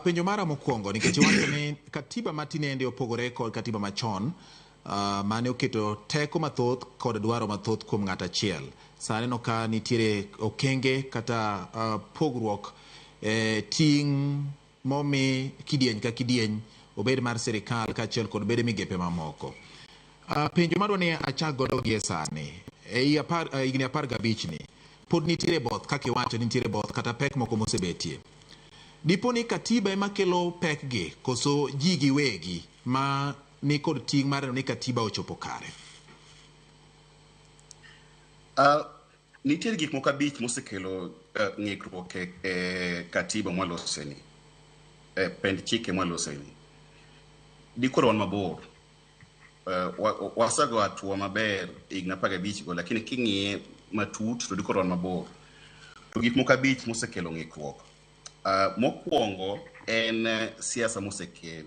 Penjo mara mokwongo, nikech iwacho ni katiba ma tinende opogore kod katiba machon mane oketo teko mathoth kod dwaro mathoth kuom ng'at achiel. Sani aneno ka nitiere okenge kata pogruok e ting' momi kidieny ka kidieny, obed mar sirikal kaachiel kod bede migepe mamoko. Penjo madwa ni achak godo gie sani, ei higni 15 ni, pod nitiere both kaka iwacho nitiere both kata pek moko mosebetie. Dipo ni katiba ema kelo pek gi koso ji giwegi ma ni kod ting' mar neno ni katiba ochopo kare? Nitiere gik moko 5 mosekelo ng'ikruok e katiba mwaloseni, e pend chike mwaloseni. Dikoro wan mabor. Wasego hatua maber higni 15 go, lakini king'iye matut to dikoro wan mabor. To gik moko 5 mosekelo ng'ikruok. Mokwongo en siasa mosekel.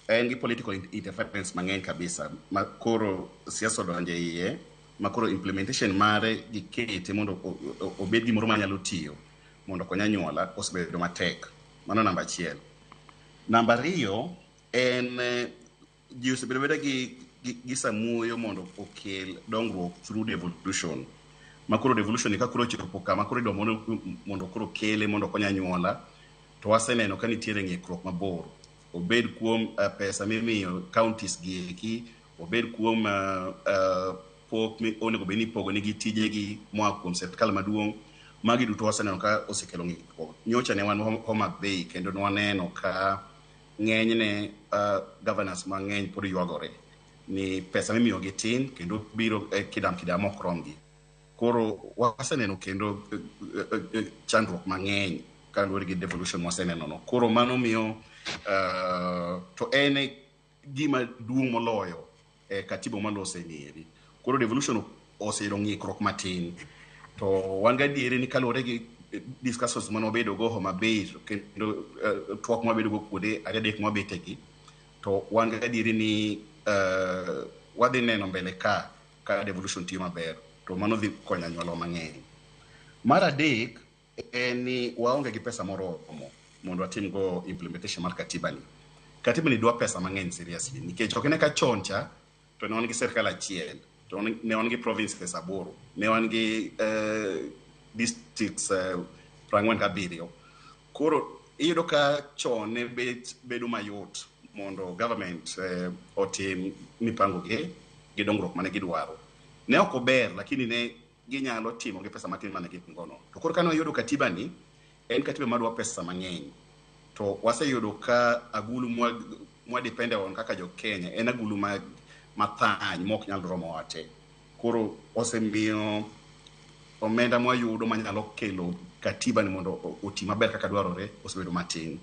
En gi political interference mang'eny kabisa ma koro siasa odonjo e iye, ma koro implementation mare gikete mondo obed gimoro manyalo tiyo mondo okony anyuola osebedo matek. Mano namba 1. Namba 2 en ji osebedo beda gi samuoyo mondo okel dongruok through devolution. Ma koro devolution ni ka koro ochopo kama koro idwa mondo koro kele mondo okony anyuola, to waseneno ka nitiere ng'ikruok mabor. Obed kuom pesa mimiyo counties gi eki, obed kuom pok mi onego bed ni ipogo nigi tijegi moa kuom sirkal maduong'. Magi duto waseneno ka osekelo ng'ikruok. Nyocha ne wan Homa Bay kendo ne waneno ka ng'enyne governors mang'eny pod ywagore ni pesa mimiyogi tin kendo biro kidam kidam ok romgi. Koro waseneno kendo chandruok mang'eny kaluwore gi devolution mwaseneno no. Koro mano miyo to en gima duong' moloyo e katiba mwalose ni eri. Koro devolution oseyudo ng'ikruok matin. To wan gadieri ni kaluwore gi discussions mane wabedo go Homa Bay kendo twak mwabedo go kuonde ariyo adek mwabete gi, to wan gadieri ni wadhi neno mbele ka devolution tiyo maber, to mano dhi konyo anyuola mang'eny. Mar adek en ni waonge gi pesa moromo mondo watim go implementation mar katiba ni. Katiba ni dwa pesa mang'eny seriously, nikech ok ine ka chon cha to ne wan gi sirkal achiel, to ne wan gi provinces 8, ne wan gi districts 47. Koro iyudo ka chon ne bedo mayot mondo government otim mipango gi dongruok mane gidwaro. Ne ok ober, lakini ne ginyalo timo gi pesa matin mane gin gono. To koro kane wayudo katiba ni, en katiba madwa pesa mang'eny. To waseyudo ka agulu mwa depend on kaka jo Kenya en agulu mathany mok nyal romowa te. Koro osemiyo omenda mwayudo manyalo kelo katiba ni mondo oti maber kaka dwarore osebedo matin.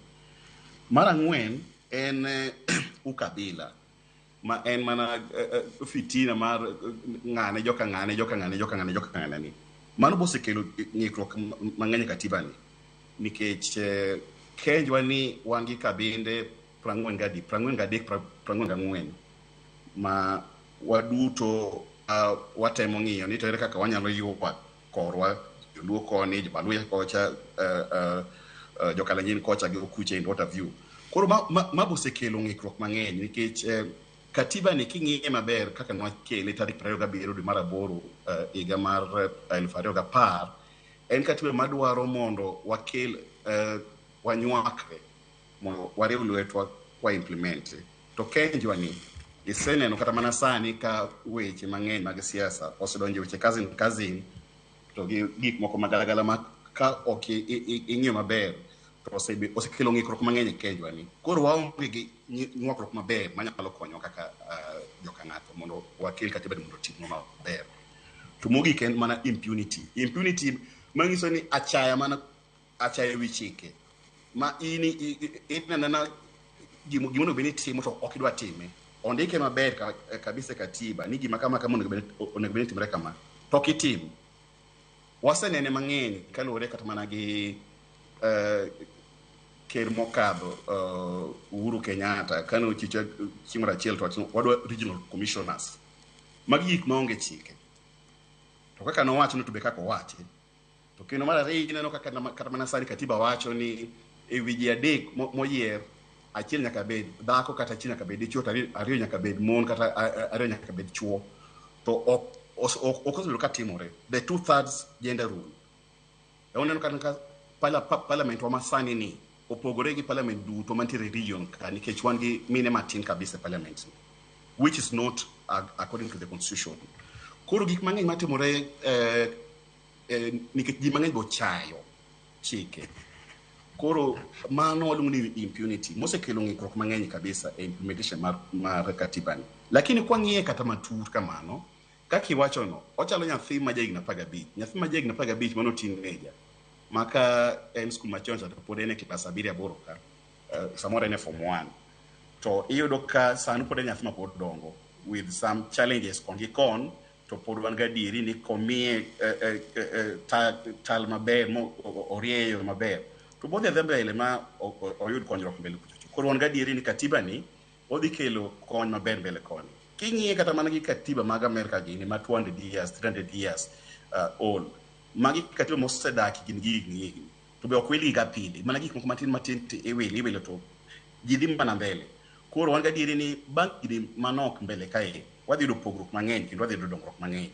Mar 4 en ukabila, ma en mana fitina mar ng'ane joka ng'ane joka ng'ane joka ng'ane joka ng'ane ni. Mano bosekelo ng'ikruok mang'eny e katiba ni, nikech kenjwa ni wan gi kabinde 43, 43, 44 ma waduto watemo ng'iyo ni to ere kaka wanyalo ywak korwa, joluo koni, jobaluya kocha, jokalenjin kocha gi okuche in what have you. Koro ma bosekelo ng'ikruok mang'eny, nikech katiba ni king'iye maber kaka nwakele tarik 27 dwe mar 8 higa mar 2010, en katiba madwaro mondo wakel wanywakre mondo wariw lwetwa kwa implement. To kenjwa ni iseneno kata mana sani ka weche mang'eny mag siasa osedonjo weche cousin cousin to gi gik moko magalagala ma ka ok ing'iyo maber to osekelo ng'ikruok mang'eny e kenjwa ni. Koro waonge gi nywakruok maber manyalo konyowa kaka joka ng'ato mondo wakel katiba ni mondo otimwa maber. To mogik en mana impunity. Impunity manyiso ni achaya mana achaya ewi chike ma in ineno gima onego bed ni itimo to ok idwa time. Ondike maber kabisa e katiba ni gima kama kama onego bed ni timore kama to ok itim. Wasenene mang'eny kaluwore kata mana gi ker mokadho Uhuru Kenyatta kane ochicho chieng' moro achiel to wacho ni wadwa regional commissioners. Magi gik maonge chike. To kaka nowacho no to be kaka owache. To kendo mar ariyo ineno kaka kata mana sani katiba wacho ni e wi ji adek moyier, achiel nyaka bed dhako kata achiel nyaka bed dichuo, to ariyo nyaka bed mon kata ariyo nyaka bed chuo. To ok osebedo ka timore. The 2/3 gender rule. Waneno kata ka parliament wa masani ni opogore gi parliament duto mantiere e region ka, nikech wan gi mine matin kabisa e parliament ni, which is not according to the constitution. Koro gik mang'eny matimore nikech ji mang'eny be ochayo chike. Koro mano waluongo ni impunity mosekelo ng'ikruok mang'eny kabisa e implementation mar katiba ni. Lakini kwang'iye kata matut kamano, kaka iwacho no, ochalo nyathi ma jahigni 15. Nyathi ma jahigni 15 mano teenager, ma ka en skul machon cha to pod en e klas 7 8 ka, samoro en e form 1. To iyudo ka sani pod en nyathi ma pod dongo with some challenges kon gi kon, to pod wan gadieri ni komiye tal maber, orieyo maber, to bodhi adhi mbele ma oyud konyruok mbele kuchocho. Koro wan gadieri ni katiba ni odhi kelo kony maber mbele koni. King'iye kata mana gi katiba mag Amerka gini ma 200 years, 300 years old, magi katiba mosedak gin gi higni higni, to be ok wilgi ga pile, mana gik moko matin matin to iwilo iwilo to ji dhi mana mbele. Koro wan gadieri ni bang' higni manok mbele kae wadhi yudo pogruok mang'eny kendo wadhi yudo dongruok mang'eny.